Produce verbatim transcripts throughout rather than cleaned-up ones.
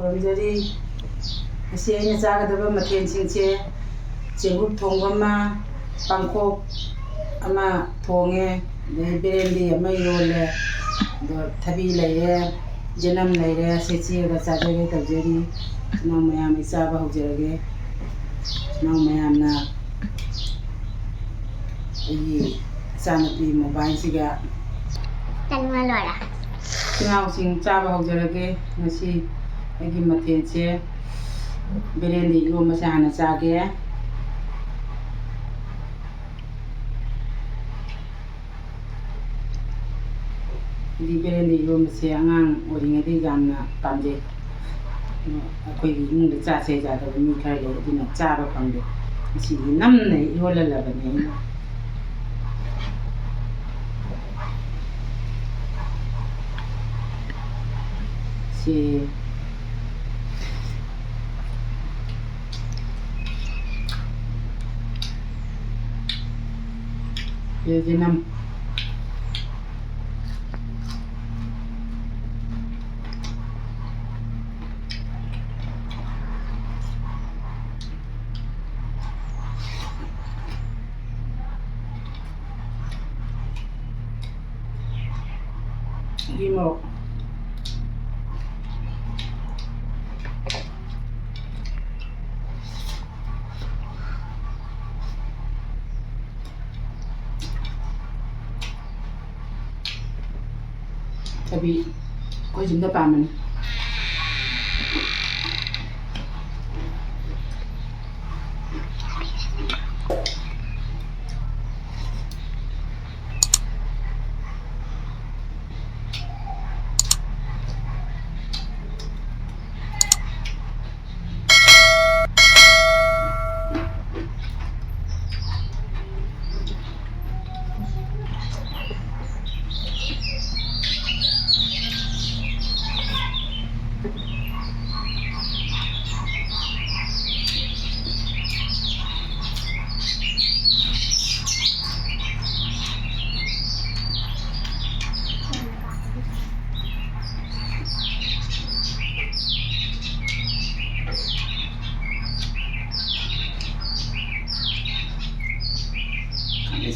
ꯈꯨꯔꯨꯝꯖꯔꯤ꯫ ꯉꯁꯤ ꯑꯩꯅ ꯆꯥꯒꯗꯕ ꯃꯊꯦꯜꯁꯤꯡꯁꯦ, ꯆꯦꯡꯀꯨꯞ ꯊꯣꯡꯕ ꯑꯃ, ꯄꯥꯡꯈꯣꯛ ꯑꯃ ꯊꯣꯡꯉꯦ, ꯑꯗꯩ ꯕꯦꯔꯦꯟꯗꯤ ꯑꯃ ꯏꯔꯣꯜꯂꯦ, ꯑꯗꯣ ꯊꯕꯤ ꯂꯩꯔꯦ, ꯌꯦꯅꯝ ꯂꯩꯔꯦ, ꯁꯦ ꯆꯤꯛꯑꯒ ꯆꯥꯖꯒꯦ ꯇꯧꯖꯔꯤ꯫ ꯏꯅꯥꯎ ꯃꯌꯥꯝ, ꯑꯩ ꯆꯥꯕ ꯍꯧꯖꯔꯒꯦ꯫ ꯏꯅꯥꯎ ꯃꯌꯥꯝꯅ ꯑꯩꯒꯤ ꯏꯆꯥꯅꯨꯄꯤ ꯃꯣꯕꯥꯏꯜꯁꯤꯒ ꯇꯟꯕ ꯂꯣꯏꯔꯦ꯫ ꯏꯆꯤꯟ ꯏꯅꯥꯎꯁꯤꯡ, ꯆꯥꯕ ꯍꯧꯖꯔꯒꯦ꯫ ꯉꯁꯤ ꯑꯩꯒꯤ ꯃꯊꯦꯜꯁꯦ, ꯕꯦꯔꯦꯟꯗꯤ ꯏꯔꯣꯝꯕꯁꯦ ꯍꯥꯟꯅ ꯆꯥꯒꯦ꯫ ꯍꯥꯏꯗꯤ ꯕꯦꯔꯦꯟꯗꯤ ꯏꯔꯣꯟꯕꯁꯦ ꯑꯉꯥꯡ ꯑꯣꯏꯔꯤꯉꯩꯗꯒꯤ ꯌꯥꯝꯅ ꯄꯥꯝꯖꯩ꯫ ꯑꯗꯣ ꯑꯩꯈꯣꯏꯒꯤ ꯏꯃꯨꯡꯗ ꯆꯥꯁꯦ ꯌꯥꯗꯕ ꯃꯤ ꯈꯔ ꯂꯩ, ꯑꯗꯨꯅ ꯆꯥꯕ ꯐꯪꯗꯦ꯫ ꯉꯁꯤꯗꯤ ꯅꯝꯅ ꯏꯔꯣꯜꯍꯜꯂꯕꯅꯦ ꯑꯩꯅ꯫ ꯁꯤ ꯁꯤꯗ ꯌꯦꯅꯝ꯫ ꯁꯤꯒꯤ ꯃꯣꯔꯣꯛ꯫ ꯊꯕꯤ ꯑꯩꯈꯣꯏ ꯌꯨꯝꯗ ꯄꯥꯟꯕꯅꯤ꯫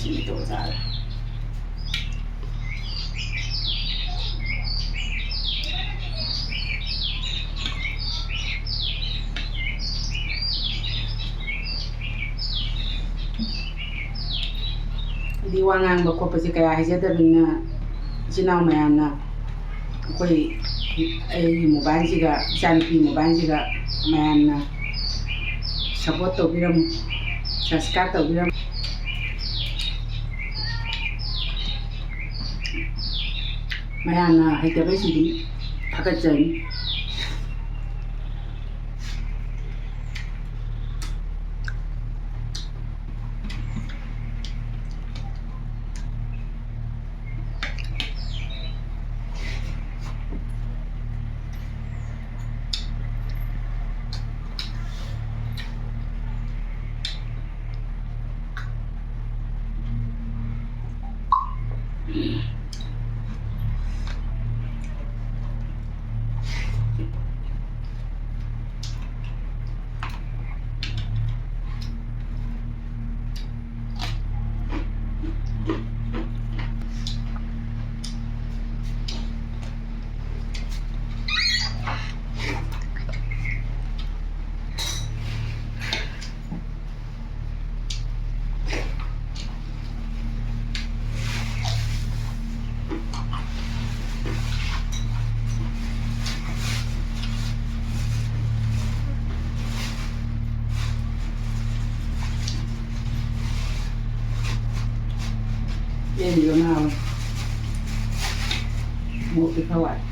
ꯁꯤꯃ ꯇꯧꯔ ꯆꯥꯔꯦ꯫ ꯑꯩꯗꯤ ꯋꯥ ꯉꯥꯡꯕ ꯈꯣꯠꯄꯁꯦ ꯀꯌꯥ ꯍꯩꯖꯗꯕꯅꯤꯅ, ꯏꯆꯤꯟ ꯏꯅꯥꯎ ꯃꯌꯥꯝꯅ, ꯑꯩꯈꯣꯏ, ꯑꯩꯒꯤ ꯃꯣꯕꯥꯏꯜꯁꯤꯒ, ꯏꯆꯥꯅꯨꯄꯤ ꯃꯣꯕꯥꯏꯜꯁꯤꯒ ꯃꯌꯥꯝꯅ support ꯇꯧꯕꯤꯔꯝꯃꯨ, subscribe ꯇꯧꯕꯤꯔꯝꯃꯨ꯫ ꯃꯌꯥꯝꯅ ꯍꯩꯇꯕꯩꯁꯤꯗꯤ ꯊꯥꯒꯠꯆꯔꯤ꯫ ꯄꯦꯟꯗ꯭ꯔꯣ ꯃꯥ? ꯃꯣꯔꯣꯛꯇꯤ ꯈꯔ ꯋꯥꯠꯂꯤ꯫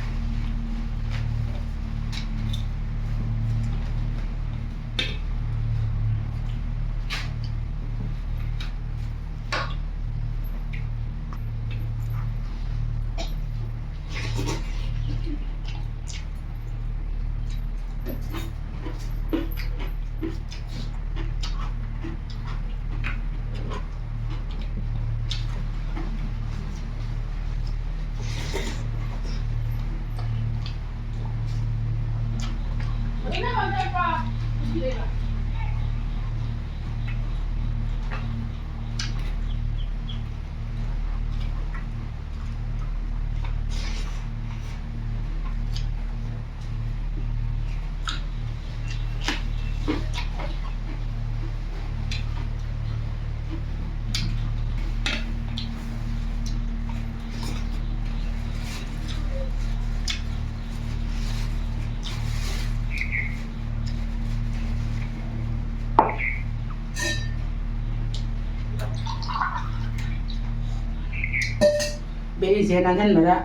ꯄꯦꯔꯤꯁꯦ ꯅꯥꯟꯁꯤꯟꯕꯗ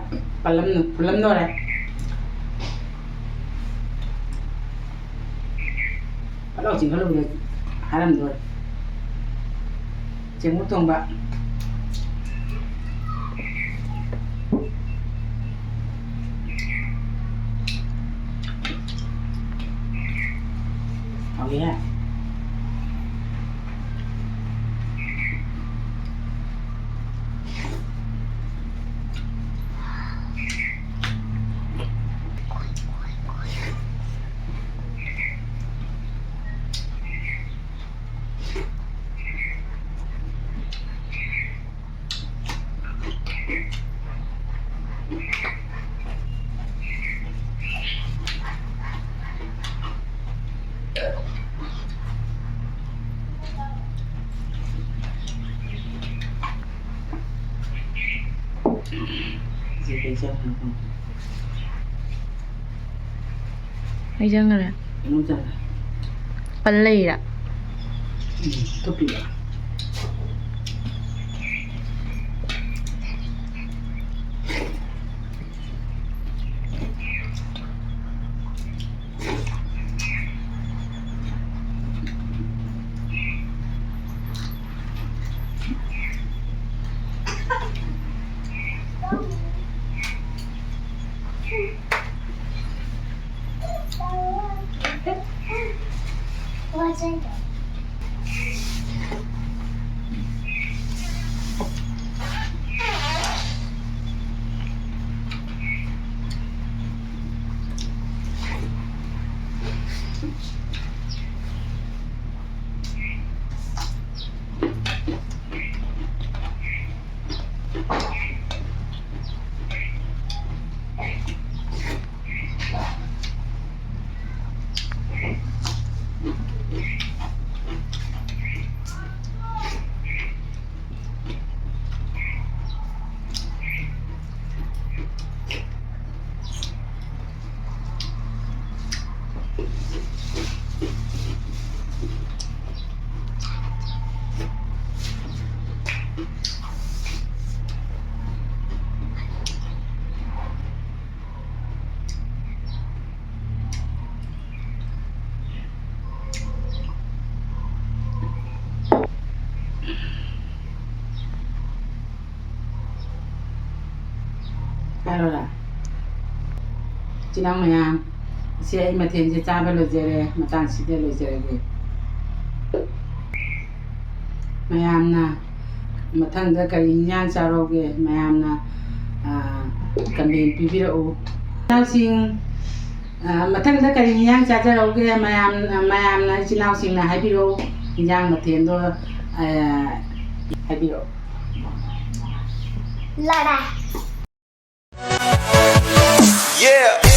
ꯄꯜꯂꯝ-, ꯄꯨꯜꯂꯝꯗꯣꯔꯦ꯫ ꯐꯠ ꯂꯥꯎ ꯆꯤꯡꯈꯠꯂꯨꯕꯗ ꯍꯥꯔꯝꯗꯣꯔꯦ꯫ ꯆꯦꯡꯀꯨꯞ ꯊꯣꯡꯕ꯫ ꯍꯥꯎꯏꯍꯦ꯫ ꯃꯩ ꯆꯪꯈ꯭ꯔꯦ꯫ ꯄꯜ ꯂꯩꯔꯥ? ꯎꯝ, ꯊꯨꯞꯄꯤꯕ꯫ ꯏꯅꯥꯎ ꯃꯌꯥꯝ, ꯏꯆꯦ, ꯑꯩ ꯃꯊꯦꯜꯁꯦ ꯆꯥꯕ ꯂꯣꯏꯖꯔꯦ, ꯃꯇꯥꯡꯁꯤꯗ ꯂꯣꯏꯖꯔꯒꯦ꯫ ꯃꯌꯥꯝꯅ ꯃꯊꯪꯗ ꯀꯔꯤ ꯏꯟꯖꯥꯡ ꯆꯥꯔꯧꯒꯦ? ꯃꯌꯥꯝꯅ, ꯑ, comment ꯄꯤꯕꯤꯔꯛꯎ꯫ ꯏꯅꯥꯎꯁꯤꯡ, ꯑ, ꯃꯊꯪꯗ ꯀꯔꯤ ꯏꯟꯖꯥꯡ ꯆꯥꯖꯔꯧꯒꯦ? ꯃꯌꯥꯝ, ꯃꯌꯥꯝꯅ, ꯏꯆꯤꯟ ꯏꯅꯥꯎꯁꯤꯡꯅ ꯍꯥꯏꯕꯤꯔꯛꯎ, ꯏꯟꯖꯥꯡ ꯃꯊꯦꯜꯗꯣ, ꯑ, ꯍꯥꯏꯕꯤꯔꯛꯎ꯫ ꯂꯣꯏꯔꯦ꯫ Yeah.